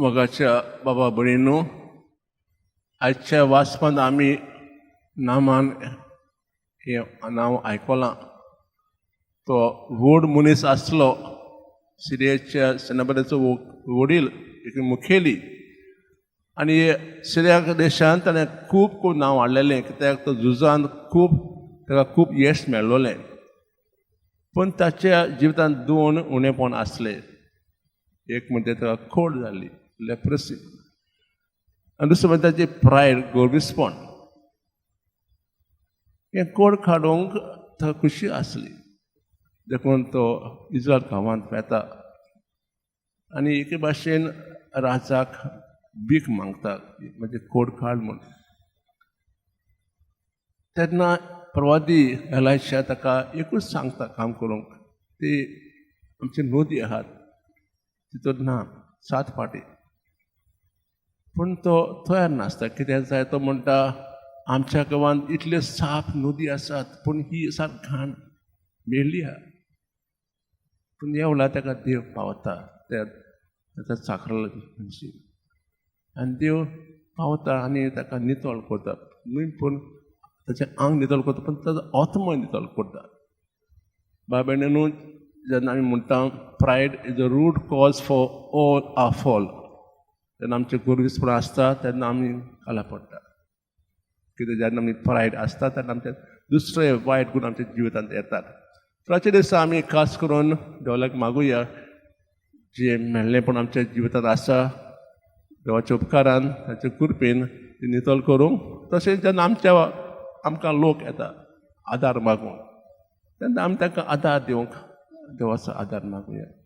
मोगाच्या बाबा भयणींनो, आयच्या वाचपांत आमी नामान हें नांव आयकलां. तो व्हड मनीस आसलो, सिरियाच्या सेनापतीचो वडील, एक मुखेली. आनी सिरिया देशांत ताणें खूब खूब नांव हाडलेलें, कित्याक तो झुजांत खूब ताका खूब येस मेळ्ळोलें. पूण ताच्या जिवितांत दोन उणेपण आसले. एक म्हणजे ताका कोड जाली, लेप्रसी, आनी दुसरें म्हणजे ताची प्रायड, गोरविसपण. हें कोड काडूंक ताका खुशी आसली, देखून तो इज्रायल गांवांत वेता आनी एके भाशेन राजाक भीक मागता, म्हणजे कोड काड म्हूण. तेन्ना प्रवादी एलायशा ताका एकूच सांगता काम करूंक. ती आमची नदी आहात, तितून ना सात फाटी. पूण तो तयार नासता. कित्याक जाय, तो म्हणटा, आमच्या गांवांत इतल्यो साफ नदी आसात, पूण ही सात घाण मेळ्ळी आहा. पूण ह्या वेळार ताका देव पावता, त्या ताच्या चाकराला आनी देव पावता आनी ताका नितळ करता. न्हय, पूण ताचें आंग नितळ करता, पूण ताजो आत्मो नितळ करता. भाय भयणीनू, जेन्ना आमी म्हणटा, "Pride is a root cause for all our fall," जेन्ना आमचें गोरवीसपण आसता तेन्ना आमी खाला पडटा. कित्याक जेन्ना आमी प्रायड आसता तेन्ना आमचे दुसरे वायट गूण आमच्या जिवितांत येतात. आजच्या दिसा आमी खास करून देवाक मागुया, जें मेळ्ळेंपण आमच्या जिवितांत आसा, देवाच्या उपकारान, ताच्या कृपेन ती नितळ करूंक. तशेंच जेन्ना आमच्या आमकां लोक येता आदार मागूंक, तेन्ना आमी तांकां आदार दिवंक देवाचो आदार मागुया.